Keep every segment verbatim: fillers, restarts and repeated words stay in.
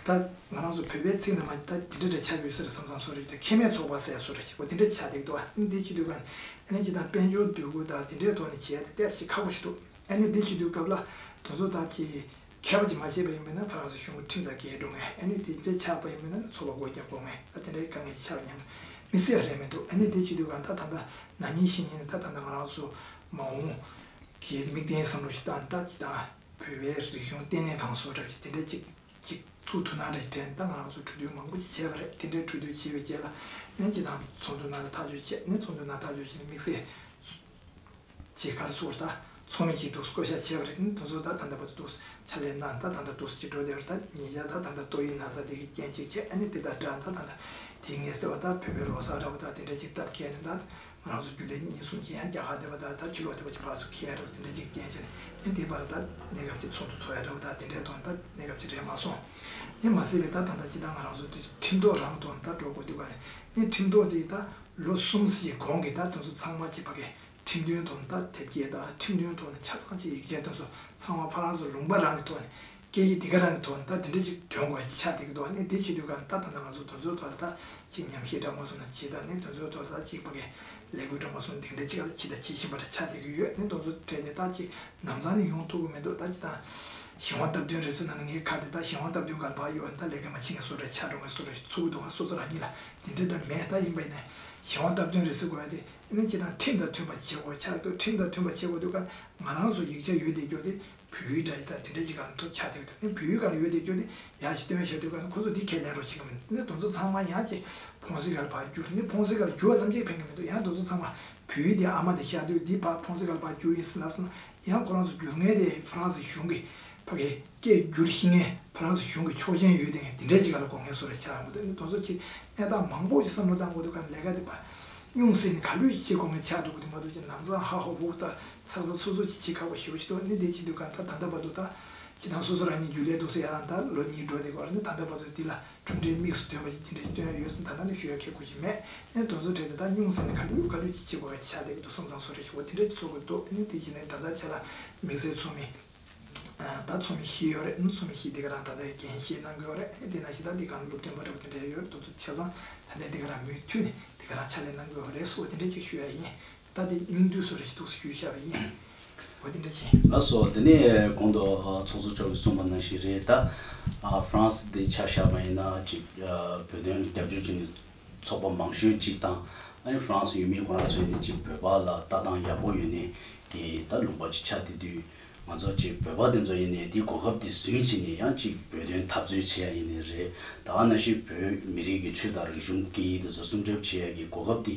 ད་ང་རང་ཚོ་བོད་པའི་ཚིག་ནང་མ་ད་འདི་འདྲ་འདྲ་ཆགས་ཡོད་ས་རེད་བསམ་བསམ་བཟོ་རེད། ད་ཁེ་མེད་ཚོགས་པ་ཟེར་བཟོ་རེད། འོ་འདི་འདྲ་ཆགས་བསྡད་ཀྱི་འདུག་ཨ་ནི་འདི་བྱེད་དུས་ག་ཨ་ནི་ཅི་དང་དཔལ་འབྱོར་འདོད་རྒུ་དང་འདི་འདྲའི་ཐོག་ནས་བྱས་ཏེ་ཏོག་ཙམ་ཁག་པོ་ཞིག་འདུག་ཨ་ནི་འདི་བྱེད་དུས་སྐབས་ལ་དེ་ཚོ་ད་ཅི་མཁས་པ་ཅིག་མ་བྱས་པ་ཡིན་པ་ན་ཧྥ་རན་སི་གཞུང་གི་ཁྲིམས་དང་འགལ་འགྲོ་ངེས། ཨ་ནི་དེ་འདྲའི་ཆགས་པ་ཡིན་པ་ན་ཚོགས་པ་སྒོ་རྒྱག་དགོས་ངེས། ད་དེ་འདྲའི་དཀའ་ངལ་ཆགས་ཉམས་མི་སྲིད་པ་རེད་མི་འདུག་ཨ་ནི་དེ་བྱེད་དུས་གང་ད་ད་ལྟ་ན་ནིང་གཞེས་ནིང་ད་ད་ལྟ་ང་རང་ཚོ་མ་འོངས་ཀྱི་དམིགས་རྟེན་བསམ་བློ་ཞིག་བཏང་ད་ཅི་དང་བོད་པའི་རིག་གཞུང་ལྟེ་གནས་ཁང་བཟོ་གྲབས་ཀྱི་དེ་འདྲའི་ཅིག་ཅིག་བཙུགས་ཐུབ་ན་རེད་དྲན་ད་ང་རང་ཚོ་གྲོས་བསྡུར་མང་པོ་ཅིག་བྱས་པ་རེད། དེ་འདྲའི་གྲོས་བསྡུར་བྱས་པའི་རྗེས་ལ་ནི་ཅི་དང་ཚོགས་འདུ་ནང་ལ་ཐག་གཅོད་བྱས་ནི་ཚོགས་འདུ་ནང་ཐག་གཅོད་བྱས་ནི་དམིགས་བསལ། ཅེས་ག་རེ་ཟེར་ད། ཚོགས་མི་གཅིག་འདུག་བསྐོ་བཞག་བྱས་པ་རེད། དེ་ཚོ་ད་ད་ལྟ་བར་དུ་འདུག་ཕྱག་ལས་གནང་ད་ད་ལྟ་འདུག་ཅིག་འགྲོ་བསྡད་པ་རེད། ད་ཉེ་ཆར་ད་ད་ལྟ་ཏོག་དབྱིབས་ན་ཚ་དེ་གི་རྐྱེན་གཅིག་བྱས་ཨ་ནི་དེ་ད་འདྲ་ད་ད་ལྟ་དེ་ངས་བལྟས་པ་ད་བོད་པའི་ལོ་གསར་འདྲ་པོ་ད་དེ་འདྲ་ཅིག་སྟབས་འཁེལ་ནས་ད་ང་རང་ཚོ་རྒྱུན་ལས་གཉིས་གསུམ་ཅིག་ཡང་རྒྱ་གར་བསྡད་པ་ད་ད་ཕྱི་ལོགས་བསྡད་པ་ཅིག་ཕར་ཚུར་འཁེལ་འདྲ་པོ་དེ་འདྲ་ཅིག་རྐྱེན་བྱས་ནས་ཨ་ནི་དེ་བར་ད་གནས་སྐབས་ཅིག་ཚོགས་འདུ་ཚོགས་ཡ་འདྲ་པོ་ད་དེ་འདྲའི་ཐོག་ད་གནས་སྐབས་ཅིག་རེད་མ་སོང་། ནི་མ་ཟད་པའི་ད་ད་ལྟ་ཅིག་ད་ང་རང་ཚོ་དེ་ཁྲིམས་ཐོག་རང་ཐོག་ད་འགྲོ་དགོས་འདུག་ག་ནི་ཁྲིམས་ཐོག་དེ་ད་ལོ་གསུམ་ཞིག་གོང་གི་ད་དེ་ཚོ་ཚང་མ་ཅིག་ཕ་གི་ཁྲིམས་དོན་ཐོག་ནས་ད་དེབ་སྐྱེལ་དང་ཁྲིམས་དོན་ཐོག་ནས་ཆ་ཚང་ཅིག་ཡིག་ཆ་དེ་ཚོ་ཚང་མ་ཕ་རན་སི་ལུང་པ་རང་གི་ཐོག་ནས་སྐད་ཡིག་འདི་ག་རང་གི་ཐོག་ནས་ད་དེ་འདྲ་ཅིག་དོན་དགོས་ཆགས་བསྡད་ཀྱི་འདུག་ཨ་ནི་དེ་བྱེད་དུས་ག་ད་ད་ལྟ་ང་ཚོ་དེ་ཚོའི་ཐོག་ལ་ད་ཅིག་ཉམས་ཞིབ་འདྲ་མོ་སོང་ན་བྱེད་ད་ནི་དེ་ཚོའི་ཐོག་ལ་ད་ཅིག་ཕ་གི་ལས་འགུལ་འདྲ་མོ་སོང་འདི་འདྲ་ཅིག་ལ་ཕྱི་ད་ཕྱི་བཞིན་པ་འདྲ་ཆགས་བསྡད་ཀྱི་ཡོད། ནི་དེ་ཚོ་གྲས་དེ་ད་ཅིག་ནམ་ཚང་ནས་ཡོང་ཐུབ་ཀྱི་མི་འདུག་ད་ཅིག་ད་གཞན་དབང་སྟབས་བསྟུན་རེད་ཟེར་ན་ནི་ངའི་ཁ་དེ་ད་གཞན་དབང་སྟབས་བསྟུན་ག་ལ་ཕར་ཡོད་ཨ་ནི་ད་ལས་ཀ་མ་བྱེད་མཁན་བཟོ་འདྲ་ཆགས་འགྲོ་མཁན་བཟོ་འདྲ་ཞིག་ཚུགས་ཀྱི་འདུག་ཨ་སོ་སོ་རང་ཉིད་ལ་དེ་འདྲ་ད་མེད། ད་ཡིན་པ་ཡིན་ན་གཞན་དབང་སྟབས་བསྟུན་རེད་ཟེར་དགོས་ཡ་དེ། ཨ་ནི་ཅི་དང་ཁྲིམས་དང་མཐུན་པ་བྱེད་དགོས་ཆགས་འདུག་ཁྲིམས་དང་མཐུན་པ་བྱེད་དགོས་འདུག་ག་ང་རང་ཚོ་ཡིག་ཆ་ཡོད་བསྡད་རྒྱུ་དེ་བོད་ཡིག་འདྲ་ཡི་ད་དེ་འདྲ་ཅིག་ག་ལ་ཐོ་ཆགས་བསྡད་ཀྱི་འདུག་ཨ་ནི་བོད་ཡིག་ག་ལ་ཡོད་བསྡད་རྒྱུ་དེ་ཡག་ཞིག་སྟོན་བྱ་འདུག་ག་ཁོ་ཚོ་འདི་ཁས་ལེན་རོགས་བྱེད་ཀྱི་མིན། ཨ་ནི་དེ་ཚོ་ཚང་མ་ཡང་ཅིག་ཕོང་སི་ག་ལ་ཕར་བསྒྱུར་ནི་ཕོང་སི་ག་ལ་བསྒྱུར་བ་ཙམ་གྱིས་ཕན་གྱི་མི་འདུག་ཡང་དེ་ཚོ་ཚང་མ་བོད་ཡིག་དེ་ཨ་མ་དེ་བཞག་དུས་འདི་ཕར་ཕོང་སི་ག་ལ་ཕར་བསྒྱུར་ཡིན་ཟེར་ལབ་སོང་ན་ཡང་ཁོ་རང་ཚོ་བསྒྱུར་མཁན་དེ་ཧྥ་རན་སི་གཞུང་གི་ཕ་གི་སྐད་བསྒྱུར་ཤེས་མཁན་ཧྥ་རན་སི་གཞུང་གི་ཆོག་མཆན་ཡོད་བསྡད་མཁན་དེ་འདྲས་ཅིག་ག་ལ་དགོས་མཁན་བཟོ་འདྲ་ཆགས་ཡོང་གི་འདུག་ཨ་ནི་དེ་ཚོ་ཅིག་གནས་སྟངས་མང་པོ་ཞིག་བསམ་བློ་བཏང་དགོས་འདུག་ག་ལས་ཀ་དེ་ཕར་སྙུང་སེ་ནས་ག་ལུས་ཅིག་བྱེད་དགོས་མཁན་ཆགས་འདུག་གི་འདུག་མ་གཏོགས་ཅིག་ལམ་སང་ཧ་ཧོ་ཧུག་ད་ཚག་ཚག་ཚུག་ཚུག་ཅིག་བྱེད་ཁག་པོ་ཞེ་པོ་ཞིག་འདུག་ཨ་ནི་དེ་བྱེད་དུས་ག་ད་ད་ལྟ་བར་དུ་ད་ཇི་ལྟར་སོ་སོ་རང་ཉིད་རྒྱུན་ལས་འདུག་སེ་ཡ་རང་ད་ལོ་གཉིས་འགྲོ་བསྡད་ཀྱི་ཡོད་རེད། ཨ་ནི་ད་ལྟ་བར་དུ་འདི་ལ་གྲུབ་འབྲས་དམིགས་སུ་ཐོན་པ་ཅིག་དེ་འདྲས་སྟོན་ཡ་ཡོད་ཟེར་ད་ལྟ་ནས་ཞུ་ཡ་ཁེ་གུ་ཅིག་མེད། ཨ་ནི་དེ་ཚོ་གྲས་དེ་ད་སྙུང་སེ་ནས་ག་ལུས་ག་ལུས་ཅིག་བྱེད་དགོས་པ་ཆགས་བསྡད་ཀྱི་འདུག་བསམ་བསམ་བཟོ་འདྲ་ཞིག་འོ་དེ་འདྲས་ཅིག་ཚོར་གྱི་འདུག་ཨ་ནི་དེ་བྱས་ནས་ད་ལྟ་ཆ་ལ་དམིགས་བསལ་ཚོགས་མི། ད་ཚོགས་མི་བཞི་ཡོད་རེད། ཚོགས་མི་བཞི་འདི་ག་རང་ད་ལྟ་འགན་བཞེས་གནང་གི་ཡོད་རེད། དེ་ནང་བཞིན་ད་འདི་ག་རང་སློབ་སྟོན་པ་འདྲ་པོ་དེ་འདྲ་ཡོད་རེད། དེ་ཚོ་ཆ་ཚང་ད་ལྟ་འདི་ག་རང་མུ་མཐུད་ནས་འདི་ག་རང་ཕྱག་ལས་གནང་གི་ཡོད་རེད་སོགས་དེ་འདྲ་ཅིག་ཞུ་ཡ་ཡིན། ད་འདི་སྙིང་བསྡུས་བཟོ་འདྲ་ཞིག་འདུག་ཞུས་བཞག་པ་ཡིན། འོ་དེ་འདྲ་བྱས། ལགས་སོ། དེ་ནས་གོང་དུ་ཚོགས་གཙོ་མཆོག་གིས་གསུངས་པ་ནང་བཞིན་རེད། ད་ཧྥ་རན་སི་འདི་ཆ་བཞག་པ་ཡིན་ན་ཅིག་བོད་དོན་ལ་རྒྱབ་སྐྱོར་བྱེད་མཁན་ཚོགས་པ་མང་ཤོས་ཅིག་དང་ཨ་ནི་ཧྥ་རན་སི་ཡུལ་མི་ཁོ་རང་ཚོ་ཡིན་ནའི་ཅིག་བོད་པ་ལ་ལྟ་སྟངས་ཡག་པོ་ཡོད་ནའི་གི་ད་ལུང་པ་ཅིག་ཆགས་བསྡད་དུས། ང་ཚོ་ཅིག་བོད་པ་དེ་ཚོ་ཡིན་ནའི་དེའི་གོ་སྐབས་དེ་ཟིན་བྱས་ནས་ཡང་ཅིག་བོད་དོན་འཐབ་རྩོད་བྱེད་ཡ་ཡིན་ནའི་རེད། ད་ག་ནང་བཞིན་བོད་མི་རིགས་ཀྱི་ཆོས་དང་རིག་གཞུང་སྐད་ཡིག་དེ་ཚོ་སྲུང་སྐྱོབ་བྱེད་ཡ་གི་གོ་སྐབས་དེ་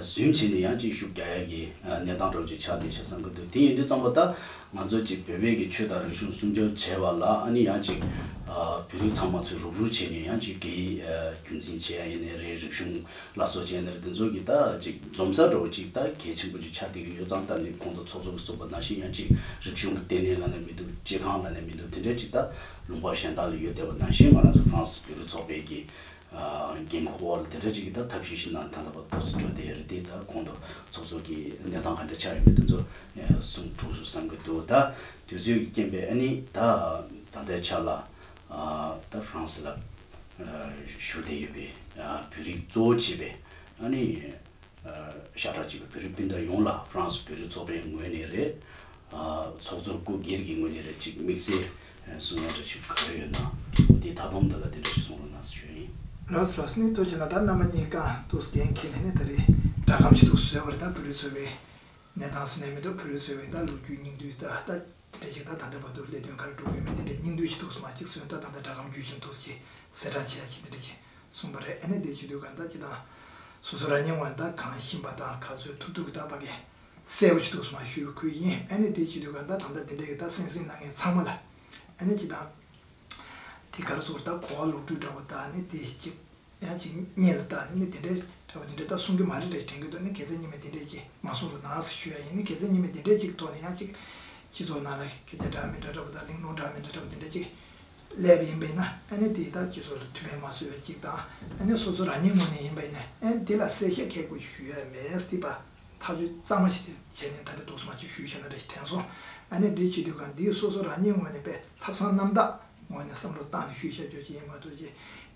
ཟིན་བྱས་ནས་ཡང་ཅིག་ཤུགས་རྒྱག་ཡ་གི་གནས་སྟངས་འདྲ་པོ་ཅིག་ཆགས་བསྡད་ཤག་བསམ་གྱི་འདུག་དེ་ཡིན་དུས་ཙམ་པ་ད་ང་ཚོ་ཅིག་བོད་པའི་གི་ཆོས་དང་རིག་གཞུང་སྲུང་སྐྱོབ་བྱེད་པ་ལ་ཨ་ནི་ཡང་ཅིག་བོད་རིགས་ཚང་མ་ཚོས་རུབ་རུབ་བྱས་ནས་ཡང་ཅིག་སྐད་ཡིག་རྒྱུན་འཛིན་བྱེད་ཡ་ཡིན་ནའི་རེད། རིག་གཞུང་སླར་གསོ་བྱས་ནས་དེ་ཚོ་གི་ད་ཅིག་འཛོམས་ས་འདྲ་པོ་ཅིག་ད་གལ་ཆེན་པོ་ཅིག་ཆགས་བསྡད་ཀྱི་ཡོད་ཙང་། ད་ནི་གོང་དུ་ཚོགས་གཙོ་གིས་གསུངས་པ་ནང་བཞིན་ཡང་ཅིག་རིག་གཞུང་གི་ལྟེ་གནས་ལབ་ནའི་མི་འདུག་སྤྱི་ཁང་ལབ་ནའི་མི་འདུག་དེ་འདྲ་ཅིག་ད་ལུང་པ་གཞན་དག་ལ་ཡོད་བསྡད་པ་ནང་བཞིན་ང་རང་ཚོ་ཧྥ་རན་སི་བོད་རིགས་ཚོགས་པའི་གི་འགན་ཁུར་འོག་ལ་དེ་འདྲ་ཅིག་གི་ད་ཐབས་ཤེས་ཤིག་ནང་ད་ལྟ་བར་དུ་འགྲོ་བསྡད་ཡོད་རེད། དེ་ད་གོང་དུ་ཚོགས་གཙོ་གི་གནས་སྟངས་ག་འདྲ་ཆགས་ཡོད་མེད་དེ་ཚོ་གསུང་གྲུབ་སོང་བསམ་གྱི་འདུག་ད་དུས་ཚོད་ཀྱི་རྐྱེན་པས་ཨ་ནི་ད་ད་ལྟའི་ཆ་ལ་ད་ཧྥ་རན་སི་ལ་བཞུགས་བསྡད་ཡོད་པའི་བོད་རིགས་གཙོ་བོ་བྱས་པའི་ཨ་ནི། ཤ་ཁྲག་གཅིག་པའི་བོད་རིགས་སྤུན་ཟླ་ཡོངས་ལ་ཧྥ་རན་སི་བོད་རིགས་ཚོགས་པའི་ངོས་ནས་རེད། ཚོགས་གཙོ་སྐུ་སྒེར་གྱི་ངོས་ནས་རེད། ཅིག་དམིགས་བསལ་གསུང་ཡ་འདྲ་ཅིག་ག་རེ་ཡོད་ན། འདི་ད་དུང་འདི་ལ་འདི་འདྲ་ཅིག་གསུང་རོགས་གནང་ཞུ་ཡིན། ལགས་སོ་ལགས་སོ། ནི་ཐུགས་རྗེ་གནང་། ད་རྣམ་པ་གཉིས་ཀ་འདུག་འགན་འཁྱེར་ནས་ནི་ད་རེས་སྒྲ་སྒམ་ཞིག་འདུག་བཟོས་པ་རེད། ད་བོད་རིགས་ཚོགས་པའི་གནས་སྟངས་ཟེར་ནས་མི་འདུག་བོད་རིགས་ཚོགས་པའི་ད་ལོ་རྒྱུས་སྙིང་བསྡུས་ད་ད། དེ་འདྲ་ཞིག་ད་ད་ལྟ་བར་དུ་ལས་དོན་ག་རེ་སྒྲུབ་ཀྱི་ཡོད་མེད་དེ་འདྲའི་སྙིང་བསྡུས་ཤིག་འདུག་སེ་མ་གཅིག་སོན་ད་ད་ལྟ་སྒྲ་སྒམ་བརྒྱུད་བཞིན་འདུག་སེ་གསལ་བསྒྲགས་བྱེད་ཡ་ཅིག་དེ་འདྲ་ཅིག་གསུངས་པ་རེད། ཨ་ནི་དེ་བྱེད་དུས་གང་ལྟར་ཅི་དང་སོ་སོ་རང་ཉིད་ངོས་ནས་ད་གང་ཤེས་པ་དང་ག་ཚོད་ཐུབ་ཐུབ་ཀྱི་ད་ཕ་གི་གསལ་པོ་ཞིག་འདུག་སེ་མ་ཞུས་པ་ཁུལ་ཡིན། ཨ་ནི་དེ་བྱེད་དུས་གང་ལྟར་ད་ལྟ་དེ་འདྲའི་གི་ད་གསན་གཟིགས་གནང་མཁན་ཚང་མ་ལ་ཨ་ནི་ཅི་དང་དེ་ག་རེ་ཟེར་ད་གོ་བ་ལོག་སྒྲུབ་འདྲ་བོ་ད་ཨ་ནི་དེ་ཅིག་ཡང་ཅིག་སྙན་ལ་བཏགས་ནས་ནི་དེ་འདྲའི་འདྲ་བ་དེ་འདྲའི་ད་གསུང་གི་མ་རེད་རེད་དྲན་གྱི་འདུག་ནི་གལ་སྲིད་ཉི་མ་དེ་འདྲའི་ཅིག་མ་གསུང་རོགས་གནང་ཟེར་ཞུ་ཡ་ཡིན། ནི་གལ་སྲིད་ཉི་མ་དེ་འདྲའི་ཅིག་ཐོག་ནས་ཡང་ཅིག་སྤྱི་ཚོགས་ནང་ལ་སྐད་ཆ་འདྲ་མི་འདྲ་འདྲ་བ་དང་གླེང་སློང་འདྲ་མི་འདྲ་འདྲ་བ་དེ་འདྲ་ཅིག་སླེབས་པ་ཡིན་པས་ན་ཨ་ནི་དེ་ད་སྤྱི་ཚོགས་ལ་ཐུགས་ཕན་མ་གསོས་པ་ཅིག་དང་ཨ་ནི་སོ་སོ་རང་ཉིད་ངོས་ནས་ཡིན་པས་ན་ཨ་ནི་དེ་ལ་གསལ་བཤད་མཁས་དགོས་ཞུ་ཡ་མེད་ཟེར་པ་ཐག་གཅོད་གཙང་མ་ཞིག་བྱས་ནས་ད་ལྟ་འདུག་སེ་མ་ཅིག་ཞུས་བྱས་ན་རེད་དྲན་སོང་། ཨ་ནི་དེ་བྱེད་དུས་གང་འདིའི་སོ་སོ་རང་ཉིད་ངོས་ནས་པས་ལྷག་བསམ་རྣམ་དག་ངོས་ནས་བསམ་བློ་བཏང་ནས་ཞུས་བཞག་རྒྱུ་ཅིག་ཡིན་མ་གཏོགས་ཅིག་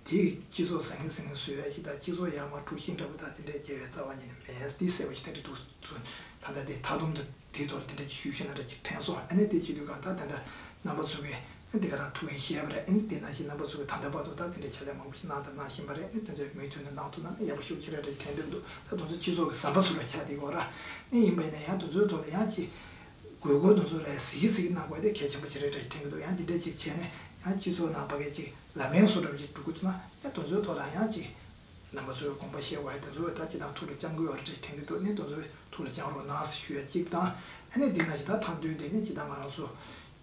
དེ་གི་སྤྱི་ཚོགས་ཟང་ངེ་ཟིང་ངེ་བཟོ་ཡ་ཅིག་དང་སྤྱི་ཚོགས་ཡར་མར་འཁྲུག་ཤིང་འདྲ་པོ་དང་དེ་འདྲའི་རྒྱལ་བའི་རྩ་བ་ཉིད་ནས་མེད། འདི་གསལ་པོ་ཞིག་ད་རེས་འདུག་ཚུལ་ད་ལྟ་དེ་མཐའ་སྡོམ་དུ་དེའི་ཐོག་ལ་དེ་འདྲ་ཅིག་ཞུས་ཤེས་ན་འདྲ་ཅིག་དྲན་སོང་། ཨ་ནི་དེ་བྱེད་དུས་གང་ལྟར་དེ་འདྲ་རྣམ་པ་ཚོ་གིས་ཨ་འདི་ག་རང་ཐུགས་ཡིད་ཆེས་པ་རེད། ཨ་ནི་དེ་ནང་བཞིན་རྣམ་པ་ཚོ་གིས་ད་ལྟ་བར་དུ་ད་དེ་འདྲའི་ཕྱག་ལས་མང་པོ་ཞིག་གནང་དང་གནང་བཞིན་པ་རེད། ཨ་ནི་དེ་ཚོའི་མུ་མཐུད་ནས་གནང་ཐུབ་ན་ཡག་པོ་ཞེ་པོ་ཅིག་རེད་འདྲ་ཅིག་དྲན་འདོད་འདུག་ད་དེ་ཚོ་སྤྱི་ཚོགས་ཀྱི་ཟམ་པ་ཚུར་ལ་ཆགས་བསྡད་ཡོད་ར། ཨ་ནི་ཡིན་པ་ཡིན་ན་ཡང་དེ་ཚོའི་ཐོག་ལ་ཡང་ཅིག་དགོས་མཁོ་དེ་ཚོ་ལ་གཟིགས་གཟིགས་གནང་དགོས་དེ་གལ་ཆེན་པོ་ཞིག་རེད་འདྲ་དྲན་གྱི་འདུག་ཡང་འདི་འདྲ་ཅིག་བྱས་ནས་ཡང་སྤྱི་ཚོགས་ནང་ཕ་གི་ཅིག་ལམ་སང་བཟོ་འདྲ་པོ་ཅིག་འགྲོ་གི་འདུག་ན་ཡང་དེ་ཚོའི་ཐོག་ལ་ཡང་ཅིག་རྣམ་པ་ཚོས་དགོངས་པ་བཞེས་པ་ཡིན་དེ་ཚོ་ད་ཅི་དང་ཐུགས་ལ་བཅངས་དགོས་པ་རེད་དྲན་གྱི་འདུག་ནི་དེ་ཚོ་ཐུགས་ལ་བཅངས་རོགས་གནང་ཞུ་ཡ་གཅིག་དང་། ཨ་ནི་འདི་ན་ཞིག་ད་ཐང་འདོན་དེ་ནི་ཅི་དང་ང་རང་ཚོ་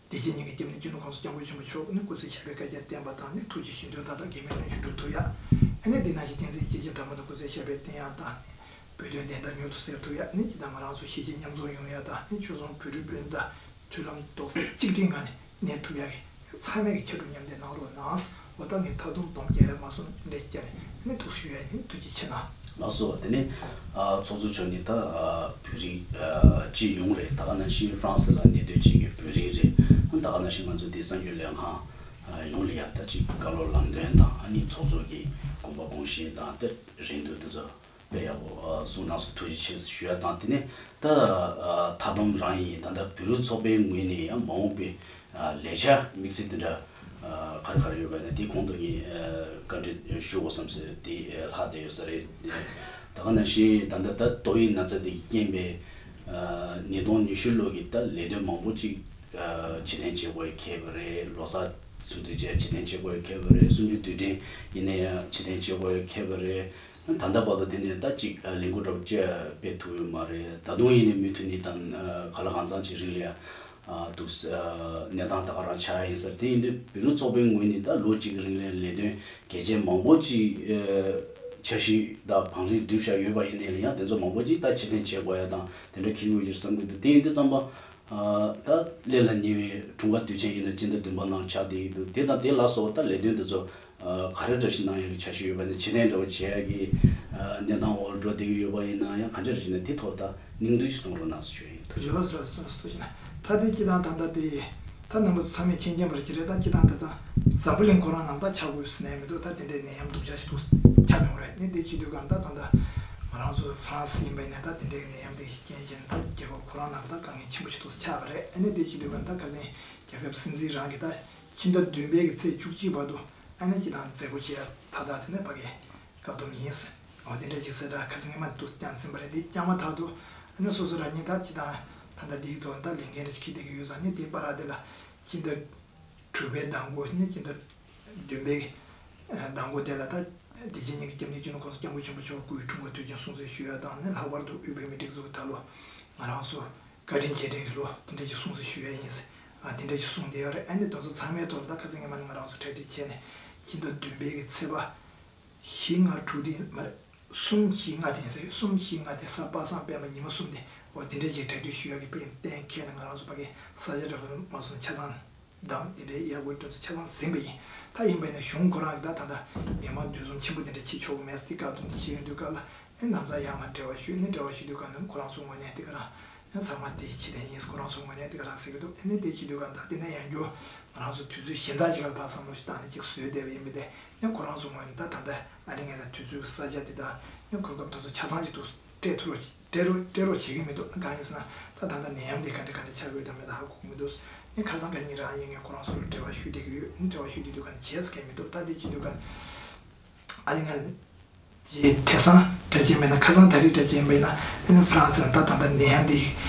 བདེ་སྐྱིད་ཉིད་ཀྱི་སྐྱབས་གནས་སྤྱི་ནོར་༸གོང་ས་༸སྐྱབས་མགོན་ཆེན་པོ་མཆོག་ནི་སྐུ་ཚེ་ཞབས་པད་བསྐལ་བརྒྱར་བརྟན་པ་དང་ནི་ཐུགས་རྗེ་ཞིང་དོན་མཐའ་དག་གེགས་མེད་ལོན་གཤིས་འགྲུབ་ཐུབ་ཡ། ཨ་ནི་འདི་ན་ཞིག་བསྟན་འཛིན་སྐྱེས་ཆེན་དམ་པ་དང་སྐུ་ཚེ་ཞབས་པད་བརྟན་ཡ་དང་ནི་བོད་དོན་བདེན་མཐའ་མྱུར་དུ་གསལ་ཐུབ་ཡ། ནི་ཅི་དང་ང་རང་ཚོ་གཞིས་བྱེས་མཉམ་འཛོམས་ཡོང་ཡ་དང་ནི་ཆོལ་གསུམ་བོད་རིགས་སྤུན་ཟླ་མཐུན་ལམ་རྡོག་རྩ་གཅིག་སྒྲིལ་ངང་ནས་གནས་ཐུབ་ཡ་གི་ཚང་མས་ཀྱི་ཕྱར་གྲུ་མཉམ་འདེགས་གནང་རོགས་གནང་། འོ་ད་ངས་མཐའ་སྡོམ་སྡོམ་རྒྱག་ཡ་མ་སོང་ན་འདི་འདྲ་ཞིག་བརྒྱབ་ནས་ནི་ཐུགས་ཞུ་ཡ་ཡིན། ཐུགས་རྗེ་ཆེ་གནང་། ལགས་སོ། དེ་ནས་ཨ་ཚོགས་གཙོ་མཆོག་ནས་ད་ཨ་བོད་རིགས་ཨ་སྤྱི་ཡོངས་རེད། ད་ག་ནང་བཞིན་ཧྥ་རན་སི་ལ་གནས་སྡོད་བྱེད་མཁན་བོད་རིགས་རེད། ད་ག་ནང་བཞིན་ང་ཚོ་འདི་གསར་འགྱུར་ལས་ཁང་ཨ་ཡོངས་ལ་ཡ་ད་ཅིག་བཀའ་སློབ་ལམ་སྟོན་དང་ཨ་ནི་ཚོགས་གཙོ་གི་དགོངས་པ་དགོངས་གཞི་དང་ད་རིན་བསྡུར་དེ་ཚོ་དཔེ་ཡག་པོ་ཨ་གསུངས་གནང་སོང་། ཐུགས་རྗེ་ཆེ་ཞུ་ཡ་དང་། དེ་ནས་ད་ཨ་མཐའ་སྡོམ་རང་ཡིན། ད་ལྟ་བོད་རིགས་ཚོགས་པའི་ངོས་ནས་ཡང་མ་འོངས་པའི་ཨ་ལས་འཆར་དམིགས་བསལ་དེ་འདྲ་ཨ་ག་རེ་ག་རེ་ཡོད་པ་ཡིན་ན་དེ་གོང་དུ་ངས་ཨ་བཀའ་འདྲི་ཞུ་དགོས་བསམ་སོང་། དེ་ཨ་ལྷག་བསྡད་ཡོད་ས་རེད། ད་ག་ནང་བཞིན་ད་ལྟ་ད་ཏོག་དབྱིབས་ན་ཚ་དེ་གི་རྐྱེན་པས་ཨ་ཉིས་སྟོང་ཉི་ཤུ་ལོ་གི་ད་ལས་དོན་མང་པོ་ཅིག་ཨ་ཕྱིར་འཐེན་བྱེད་དགོས་ཡ་འཁེལ་བ་རེད། ལོ་གསར་ཚུན་ཚོད་བྱས་ཕྱིར་འཐེན་བྱེད་དགོས་ཡ་འཁེལ་བ་རེད། གསུམ་བཅུ་དུས་དྲན་ཡིན་ན་ཡང་ཕྱིར་འཐེན་བྱེད་དགོས་ཡ་འཁེལ་བ་རེད། ད་ལྟ་བར་དུ་དེ་ནས་ད་ཅིག་ལས་འགུལ་འདྲ་པོ་ཅིག་སྤེལ་ཐུབ་ཡོད་མ་རེད། ད་དུང་ཡིན་ནའི་མུ་མཐུད་ནས་དང་ག་ལ་གང་འཚམ་ཅིག་རིང་ལ་ཡ་འདུག་གནས་སྟངས་ད་ག་རང་ཆགས་ཡིན་ས་རེད། དེ་ཡིན་དུས་བོད་རིགས་ཚོགས་པའི་ངོས་ནས་ད་ལོ་གཅིག་གི་རིང་ལ་ལས་དོན་གལ་ཆེན་མང་པོ་ཅིག་འཆར་གཞི་དང་བང་རིམ་བསྒྲིགས་བཞག་ཡོད་པ་ཡིན་ནའི་ལ་ཡང་དེ་ཚོ་མང་པོ་ཅིག་ད་ཕྱིར་འཐེན་བྱེད་དགོས་ཡ་དང་དེ་འདྲ་འཁེལ་ཡོད་ཀྱི་བསམ་གྱི་འདུག་དེ་ཡིན་དུས་ཙམ་པ། ད་སླེབས་ལ་ཉེ་བའི་འཁྲུངས་སྐར་དུས་ཆེན་ཡིན་ན་སྤྱི་ཟླ་བདུན་པ་ནང་ཆགས་བསྡད་ཀྱི་འདུག་དེ་དང་དེ་ལ་སོགས་པ་ད་ལས་དོན་དེ་ཚོ་ག་རེ་འདྲ་ཞིག་གནང་ཡག་གི་འཆར་གཞི་ཡོད་པ་ནས་ཕྱིར་འཐེན་འདྲ་བོ་བྱེད་ཡག་གི་གནས་སྟངས་འོག་ལ་འགྲོ་བསྡད་ཀྱི་ཡོད་པ་ཡིན་ན་ཡང་གང་འདྲ་ཞིག་ན་དེ་ཐོག་ད་སྙིང་བསྡུས་ཤིག་གསུང་རོགས་གནང་ཞུ་ཡ་ཡིན། ཐུགས་རྗེ་ཆེ། ལགས་སོ་ལགས་སོ་ལགས་སོ། ཐུགས་རྗེ་གནང་། ད་དེ་སྤྱི་བཏང་ད་ལྟ་དེ་ད་རྣམ་པ་ཚོ་ཚང་མས་མཁྱེན་མཁྱེན་པ་ཅིག་རེད། ད་སྤྱི་བཏང་ད་ད་འཛམ་བུ་གླིང་ཁོ་རང་ནང་ད་ཆགས་དགོས་ཟེར་ནས་མི་འདུག་ད་དེ་འདྲའི་ནད་ཡམས་སྡུག་ཅག་ཞིག་འདུག་ཁྱབ་ཡོང་རེད། ནི་དེ་བྱེད་དུས་གང་ད་ད་ད་ང་རང་ཚོ་ཧྥ་རན་སི་ཡིན་པ་ཡིན་ན་ད་དེ་འདྲའི་ནད་ཡམས་དེ་རྐྱེན་བྱས་ནས་ད་རྒྱལ་ཁབ་ཁོ་རང་ནང་ད་དཀའ་ངལ་ཆེན་པོ་ཞིག་འདུག་ཆགས་པ་རེད། ཨ་ནི་དེ་བྱེད་དུས་གང་ད་ཁ་སང་རྒྱལ་ཁབ་སྲིད་འཛིན་རང་གིས་ད་ཕྱི་ཟླ་བདུན་པའི་གི་ཚེས་བཅུ་གཅིག་བར་དུ་ཨ་ནི་སྤྱི་བཏང་མཛད་སྒོ་བྱེད་ཡ་མཐའ་དག་དེ་ནས་ཕ་གི་བཀག་སྡོམ་ཡིན་ཟེར། འོ་དེ་འདྲ་ཞིག་ཟེར་ར་ཁ་སང་ཉི་མ་འདུག་བསྐྱངས་ཟིན་པ་རེད། དེ་བསྐྱངས་མ་ཐག་ཏུ་ཨ་ནི་སོ་སོ་རང་ཉིད་ད་སྤྱི་བཏང་ད་ལྟ་འདིའི་ཐོག་ད་ལས་འགན་རེ་འཁྱེར་བསྡད་ཀྱི་ཡོད་ཙང་ནི་དེ་བར་དེ་ལ་སྤྱི་ཟླ་དྲུག་པའི་ཟླ་འགོ་ནི་སྤྱི་ཟླ་བདུན་པའི་ཟླ་འགོ་དེ་ལ་ད་དེ་རྗེས་ཉིད་ཀྱི་སྐྱབས་གནས་སྤྱི་ནོར་༸གོང་ས་༸སྐྱབས་མགོན་ཆེན་པོ་མཆོག་སྐུའི་འཁྲུངས་སྐར་དུས་ཆེན་སྲུང་བརྩི་ཞུ་ཡ་དང་ནི་ལྷག་པར་དུ་དབུས་བོད་མིའི་སྒྲིག་འཛུགས་ཀྱི་ད་ལོ་ང་རང་ཚོ་བཀའ་དྲིན་རྗེས་དྲན་གྱི་ལོ་དེ་འདྲ་ཞིག་སྲུང་བརྩི་ཞུ་ཡ་ཡིན་ཟེར། ཨ་དེ་འདྲ་ཞིག་གསུངས་བསྡད་ཡོད་རེད། ཨ་ནི་དེ་ཚོ་ཚང་མའི་ཐོག་ལ་ད་ཁ་སང་ཉི་མ་ནི་ང་རང་ཚོ་གྲ་སྒྲིག་བྱས་ནས་སྤྱི་ཟླ་བདུན་པའི་གི་ཚེས་པ་བཞི་ལྔ་དྲུག་དེ་མ་རེད། གསུམ་བཞི་ལྔ་དེ་ཡིན་ཟེར། གསུམ་བཞི་ལྔ་དེ་གཟའ་པ་སངས་སྤེན་པ་ཉི་མ་གསུམ་དེ་འོ་དེ་འདྲ་ཞིག་གྲ་སྒྲིག་ཞུ་ཡག་གི་དཔེ་གཏན་འཁེལ་ནས་ང་རང་ཚོ་ཕ་གི་ས་ཆ་འདྲ་པོ་མ་སོང་ཆ་ཚང་བདམས་དེ་འདྲའི་གཡག་སྐོར་སྤྲོད་ཚོ་ཆ་ཚང་ཟིན་པ་ཡིན། ད་ཡིན་པ་ཡིན་ན་གཞུང་ཁོ་རང་གི་ད་ད་ལྟ་མི་མང་འདུ་འཛོམས་ཆེན་པོ་དེ་འདྲ་བྱེད་ཆོག་གི་མེད་ཟེར་དེ་བཀག་སྡོམ་དེ་བྱེད་ཡོང་དུས་སྐབས་ལ་ཨེ་ནམ་ཚ་ཡང་མ་འབྲེལ་བ་ཞུས་ནས་འབྲེལ་བ་ཞུ་དུས་གང་ནས་ཁོ་རང་ཚོ་ངོས་ནས་དེ་ག་རང་ཡང་ཚང་མ་དེ་ཕྱི་ལན་ཡིན་ཁོ་རང་ཚོ་ངོས་ནས་དེ་ག་རང་ཟེར་གི་འདུག་ཨེ་ནས་དེ་བྱེད་དུས་གང་ད་དེ་ནས་ཡང་རྒྱུ་ང་རང་ཚོ་དུས་ཚོད་གཞན་དག་ཅིག་ལ་ཕར་བསམ་བློ་ཞིག་བཏང་ནས་ཅིག་བཟོས་བསྡད་པ་ཡིན་པ་དེ་ནས་ཁོ་རང་ཚོ་ངོས་ནས་ད་ད་ལྟ་ཨ་རི་ངས་ལ་དུས་ཚོད་ས་ཆ་དེ་དག་ནས་གོ་སྐབས་དེ་ཚོ་ཆ་ཚང་ཅིག་ཏུ་སྤྲད་ཐུབ་རོགས་སྤྲད་རོགས་སྤྲད་རོགས་བྱེད་ཀྱི་མི་འདུག་གང་ཡིན་ཟེར་ན་ད་ད་ལྟ་ནད་ཡམས་དེ་ག་འདྲ་ག་འདྲ་ཆགས་ཡོད་དམ་མེད་ད་ཧ་གོ་གི་མི་འདུག་ནས་ཁ་སང་ག་ཉིན་རང་ཡིན་ངས་ཁོ་རང་ཚོ་ལ་འབྲེལ་བ་ཞུས་བསྡད་ཀྱི་ཡོད། ནས་འབྲེལ་བ་ཞུས་བསྡད་དུས་གང་བྱས་ཟེར་མཁན་མི་འདུག་ད་དེ་བྱེད་དུས་གང་ཨ་ནི་ང་ཅེས་དེང་སང་འདྲ་ཅན་མེད་ན་ཁ་སང་ད་རེས་འདྲ་ཅན་མེད་ན་ཨ་ནི་ཧྥ་རན་སི་ལ་ད་ད་ལྟ་ནད་ཡམས་འདི་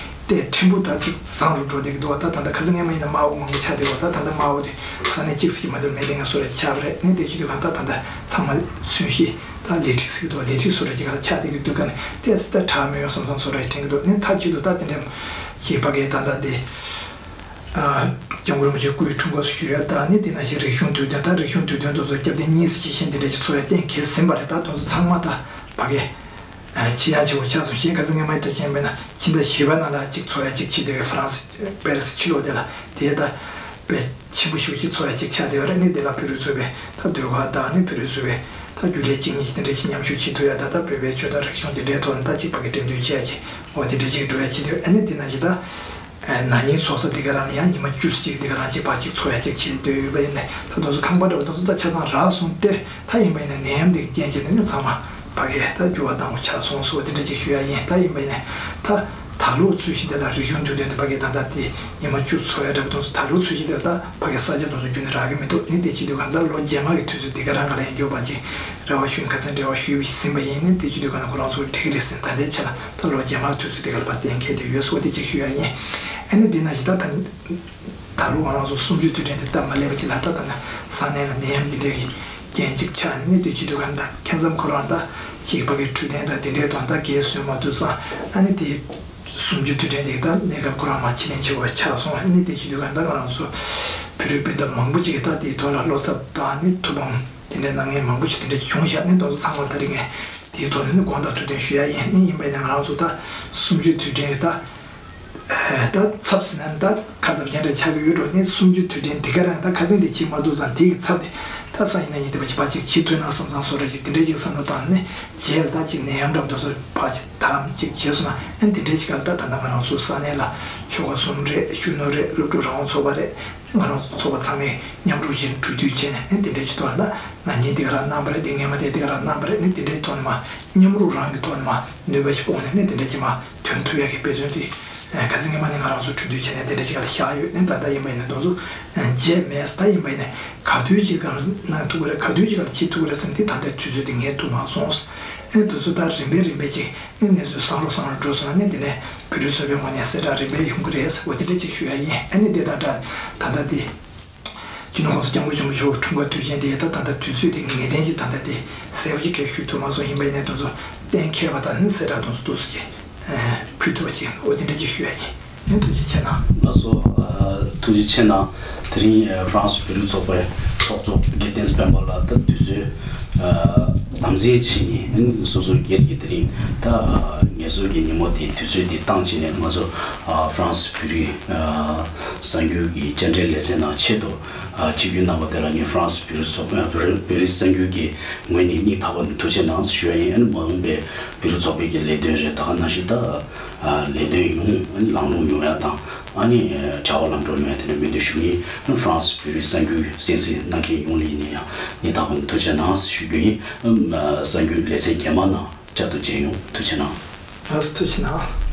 དེ་ཕྲན་བུ་ད་ཅིག་བཟང་རུ་འགྲོ་བསྡད་ཀྱི་འདུག་ད་ད་ལྟ་ཁ་སང་སྔོན་མ་ཡིན་ན་དམར་པོ་མང་པོ་ཆགས་བསྡད་པ་ད་ད་ལྟ་དམར་པོ་དེ་ས་གནས་གཅིག་ཙམ་གྱིས་མ་གཏོགས་མེད་དེ་ང་སུ་ར་ཆགས་པ་རེད། ནི་དེ་བྱེད་དུས་གང་ད་ད་ལྟ་ཚང་མ་མཚོན་བྱེད་ད་ལས་འཕྲུལ་ཟེར་གྱི་འདུག་ལས་འཕྲུལ་སུ་ར་ཅིག་ག་ལ་ཆགས་བསྡད་ཀྱི་འདུག་ག་ནི་དེ་ཚེ་ད་དྲག་མི་ཡོང་བསམ་བསམ་སུ་ར་དྲན་གྱི་འདུག་ནི་མཐའ་གཅིག་ཏུ་ད་དེ་འདྲ་བྱེད་པ་གས་ད་ད་དེ། སྐྱབས་མགོན་རིན་པོ་ཆེ་སྐུའི་འཁྲུངས་སྐར་ཞུ་ཡ་དང་ནི་དེ་ནང་བཞིན་རིག་གཞུང་དུས་སྟོན་ད་རིག་གཞུང་དུས་སྟོན་དེ་ཚོ་སྐྱབས་ཐེངས་གཉིས་ཙམ་ཞིག་ཤེས་འདི་འདྲ་ཞིག་འཚོགས་ཡ་གཏན་འཁེལ་ཟིན་པ་རེད། ད་དེ་ཚོ་ཚང་མ་ད་ཕ་གི་ཆེས་ཡང་ཆེ་བོ་ཆགས་སོང་། གཞན་ཁ་སང་སྔོན་མའི་འདྲ་ཞིག་མིན་ན་ཕྱི་ཟླ་བཞི་པ་ནང་ལ་ཅིག་འཚོགས་ཡ་ཅིག་བྱེད་དེ་ཧྥ་རན་སི་པེ་རི་སི་ཕྱི་ལོགས་དེ་ལ་དེ་ད་དཔེ་ཆེན་པོ་ཞེ་པོ་ཅིག་འཚོགས་ཡ་ཅིག་ཆགས་བསྡད་ཡོད་རེད། ནི་དེ་ལ་བོད་རིགས་ཚོ་བས་ད་ཟློས་གར་དང་ནི་བོད་རིགས་ཚོ་བས་ད་རྒྱུན་ལས་གཅིག་གཉིས་ཤིག་དེ་འདྲ་ཞིག་མཉམ་ཞུགས་བྱེད་ཐུབ་ཡ་ད་ད་བོད་པའི་ཆོས་དང་རིག་གཞུང་དེ་འདྲའི་ཐོག་ནས་ད་ཅིག་ཕ་གི་འགྲེམས་སྟོན་བྱེད་ཡ་ཅིག་འོ་དེ་འདྲ་ཅིག་འགྲོ་ཡ་བྱེད་དུས་ཨ་ནི་དེ་ནང་བཞིན་ད། ན་ནིང་ཚོགས་ས་འདི་ག་རང་ལ་ཡང་ཉི་མ་བཅུ་ཙམ་ཅིག་འདི་ག་རང་ཅིག་ཕར་ཅིག་འཚོ་ཡ་ཅིག་བྱེད་འདོད་ཡོད་པ་ཡིན་ནའི་ད་དེ་ཚོ་ཁང་པ་འདྲ་པོ་དེ་ཚོ་ད་ཆ་ཚང་རག་སོང་སྟེ། ད་ཡིན་པ་ཡིན་ནའི་ནད་ཡམས་འདི་གི་རྐྱེན་བྱས་ནས་ནི་ཚང་མ་ཕ་གིར་ད་འགྱུར་བ་བཏང་དགོས་ཆགས་སོང་ཟེར་བ་དེ་འདྲ་ཅིག་ཞུ་ཡ་ཡིན། ད་ཡིན་པ་ཡིན་ནའི་ད་ད་ལོའི་ཚོས་གཞི་དེ་ལ་རིག་གཞུང་དུས་སྟོན་དེ་ཕ་གིར་ད་ལྟ་དེ་ཉི་མ་བཅུ་འཚོ་ཡ་འདྲ་པོ་དེ་ཚོ་ད་ལོའི་ཚོས་གཞི་དེ་ལ་ད་ཕ་གིར་ས་ཆ་དེ་ཚོ་རྒྱུན་ནས་རག་གི་མི་འདུག་ནི་དེ་བྱེད་དུས་གང་ལྟར་ལོ་རྗེས་མ་གི་དུས་ཚོད་འདི་ག་རང་ག་ལ་ཡང་འགྱོད་པ་ཅིག་རེ་བ་ཞུ་ནས་ཁ་སང་འབྲེལ་བ་ཞུས་ཟིན་པ་ཡིན་ནི་དེ་བྱེད་དུས་གང་ལ་ཁོ་རང་ཚོ་འགྲིག་གི་རེད་ཟེར། ད་ལྟའི་ཆ་ལ་ད་ལོ་རྗེས་མ་གི་དུས་ཚོད་འདི་ག་ལ་ཕར་གཏན་འཁེལ་བསྡད་ཡོད་ཟེར་བ་དེ་ཅིག་ཞུ་ཡ་ཡིན། ཨ་ནི་འདི་ན་བཞིན་ད་ད། ད་ལོ་ང་རང་ཚོ་གསུམ་བཅུའི་དུས་དྲན་དེ་སྟབས་མ་ལེགས་པ་ཅིག་ལ་ད་ལྟ་ན་ས་གནས་ལ་ནད་ཡམས་འདི་འདྲའི་གི་རྐྱེན་ཅིག་ཆགས་ནས་ནི་དེ་བྱེད་དུས་གང་ལྟར་ཁྱད་མཚར་ཁོ་རང་ད་ཅིག་ཕ་གིའི་འཕྲོད་བསྟེན་དང་དེ་འདྲའི་དོན་དག་འགན་བཟོས་མ་ཐུབ་ཙང་ཨ་ནི་དེ་གསུམ་བཅུའི་དུས་དྲན་དེ་ད་གནས་སྐབས་ཁོ་རང་མ་ཕྱིར་ལེན་བྱེད་དགོས་པ་ཆགས་སོང་། ཨ་ནི་དེ་བྱེད་དུས་གང་ལྟར་ང་རང་ཚོ་བོད་རིགས་སྤུན་ཟླ་མང་པོ་ཅིག་གིས་ད་དེའི་ཐོག་ལ་བློ་འཚབ་དང་ནི་ཐུགས་ཕམ་དེ་འདྲའི་གནང་མཁན་མང་པོ་ཞིག་དེ་འདྲ་ཅིག་བྱུང་བཞག་ནས་དེ་ཚོ་ཚང་མ་ད་རིང་ངས་དེའི་ཐོག་ནས་ནི་དགོངས་དག་ཐུགས་བདེན་ཞུ་ཡ་ཡིན། ནི་ཡིན་པ་ཡིན་ན་ང་རང་ཚོ་ད་གསུམ་བཅུའི་དུས་དྲན་གྱི་ད། ད་ཚབ་ཟིན་ན་ད་ཁ་ཚབ་ཅན་འདྲ་ཆགས་ཀྱི་ཡོད་འགྲོ། ནི་གསུམ་བཅུའི་དུས་དྲན་འདི་ག་རང་ད་ཁ་སང་འདི་བྱེད་མ་ཐུབ་ཙང་འདི་གི་ཚབ་དེ་ད་སང་ཉིན་གནངས་ཉིན་དེ་བ་ཅིག་ཕར་ཅིག་བྱེད་ཐུབ་ན་བསམ་བསམ་བཟོ་འདྲ་ཅིག་དེ་འདྲའི་ཅིག་བསམ་བློ་བཏང་ནས་རྗེས་ལ་ད་ཅིག་ནད་ཡམས་འདྲ་པོ་དེ་ཚོ་ཕར་ཅིག་དམ་ཅིག་བྱས་སོང་ན་ཨ་འདི་འདྲའི་ཅིག་ག་ལ་ད་ད་ལྟ་ང་རང་ཚོ་ས་གནས་ལ་ཆོལ་ཁ་གསུམ་རེད། གཞོན་ནུ་རེད། སློབ་ཕྲུག་རང་དབང་ཚོགས་པ་རེད། ང་རང་ཚོ་ཚོགས་པ་ཚང་མས་མཉམ་རུབ་བྱས་ནས་གྲོས་བསྡུར་བྱས་ནས་ནི་དེ་འདྲའི་ཅིག་ཐོག་ལ་ན་ནིང་འདི་ག་རང་གནང་བ་རེད། འདི་སྔོན་མ་དེ་འདི་ག་རང་གནང་བ་རེད། ནི་དེ་འདྲའི་ཐོག་ནས་མ་མཉམ་རུབ་རང་གི་ཐོག་ནས་མ་ནུས་པ་ཞིག་སྤུངས་ནས་ནི་དེ་འདྲའི་ཅིག་མ་དོན་ཐུབ་ཡག་གི་དཔེ་མཚོན་དེ་ཁ་སང་སྔོན་མ་ནས་ང་རང་ཚོ་གྲོས་བསྡུར་བྱས་ནས་དེ་འདྲའི་ཅིག་ག་ལ་བཞག་ཡོད། ནི་ད་ལྟ་ཡིན་པ་ཡིན་ན་དེ་ཚོ་བརྗེད་མེད། ད་ཡིན་པ་ཡིན་ན་ག་དུས་ཅིག་ག་ལ་གནང་ཐུབ་ཀྱི་རེད། ག་དུས་ཅིག་ག་ལ་བྱེད་ཐུབ་ཀྱི་རེད་ཟེར་ནས་འདི་ད་ལྟའི་དུས་ཚོད་དེ་ངས་ཐུབ་མ་སོང་། ནི་དེ་ཚོ་ད་རིམ་པས་རིམ་པས་ཅིག་ནི་གནས་ཚུལ་བཟང་རུ་བཟང་རུ་འགྲོ་སོང་ན་ནི་དེ་ནས་བོད་རིགས་ཚོགས་པའི་ངོས་ནས་གསལ་བསྒྲགས་རིམ་པས་ཡོང་གི་རེད་ཟེར་བ་དེ་འདྲ་ཅིག་ཞུ་ཡ་ཡིན། ཨ་ནི་དེ་དང་འདྲ་ད་ལྟ་དེ་སྤྱི་ནོར་༸གོང་ས་༸སྐྱབས་མགོན་ཆེན་པོ་མཆོག་གི་འཁྲུངས་སྐར་དུས་ཆེན་དེ་ད་ད་ལྟ་དུས་ཚོད་དེ་ངེས་གཏན་གྱི་ད་ལྟ་དེ་གསལ་པོ་ཅིག་གས་ཞུ་ཐུབ་མ་སོང་། ཡིན་པ་ཡིན་ནའི་དེ་ཚོ་གཏན་འཁེལ་བ་དང་ནི་གསལ་བསྒྲགས་དེ་ཚོ་ཏོག་ཙམ་ཅིག་ཕུལ་ཐུབ་པ་ཅིག་འོ་དེ་འདྲ་ཅིག་ཞུ་ཡ་ཡིན། ཡིན། ཐུགས་རྗེ་ཆེ་གནང་། ལགས་སོ། ཨ། ཐུགས་རྗེ་ཆེ་གནང་། དེ་རིང་ཨ་ཧྥ་རན་སི་བོད་རིགས་ཚོགས་པའི་ཚོགས་གཙོ་རྒན་བསྟན་འཛིན་སྤེན་པ་ལགས་ད་དུས་ཚོད་ཨ་དམ་འཛིན་བྱས་ནས་སོ་སོ་སྒེར་གྱི་དེ་རིང་ད་ངལ་གསོ་གི་ཉིན་མོ་དེ་དུས་ཚོད་དེ་བཏང་བྱས་ནས་ང་ཚོ་ཨ་ཧྥ་རན་སི་བོད་རིགས་ཨ་གསར་འགྱུར་གྱི་བཅར་འདྲི་ལེ་ཚན་ནང་ཆེད་དུ་ཨ་ཆིབས་བསྒྱུར་གནང་བ་དེ་ལ་ངས་ཧྥ་རན་སི་བོད་རིགས་ཚོགས་པ་བོད་རིགས་བོད་རིགས་གསར་འགྱུར་གྱི་ངོས་ནས་སྙིང་ཐག་པ་ནས་ཐུགས་རྗེ་གནང་ཞུ་ཡ་ཡིན། ཨ་ནི་མ་འོངས་པའི་བོད་རིགས་ཚོགས་པའི་གི་ལས་དོན་རེད། ད་ག་ནང་བཞིན་ད་ཨ་ལས་དོན་ཡོང་ཨ་ནི་ལམ་ལྷོང་ཡོང་ཡ་དང་ཨ་ནི་བྱ་བ་ལམ་འགྲོ་ཡོང་ཡ་དེ་འདྲ་སྨོན་འདུན་ཞུ་གི་ཡིན། ཨ་ཧྥ་རན་སི་བོད་རིགས་གསར་འགྱུར་གསན་གཟིགས་གནང་མཁན་ཡོངས་ལ་ཡིན་ན་ཡང་སྙིང་ཐག་པ་ནས་ཐུགས་རྗེ་གནང་ཞུ་རྒྱུ་ཡིན། ཨ་གསར་འགྱུར་ལེ་ཚན་རྗེས་མ་ནང་བསྐྱར་དུ་མཇལ་ཡོང་། ཐུགས་རྗེ་གནང་། ལགས་སོ། ཐུགས་རྗེ་གནང་།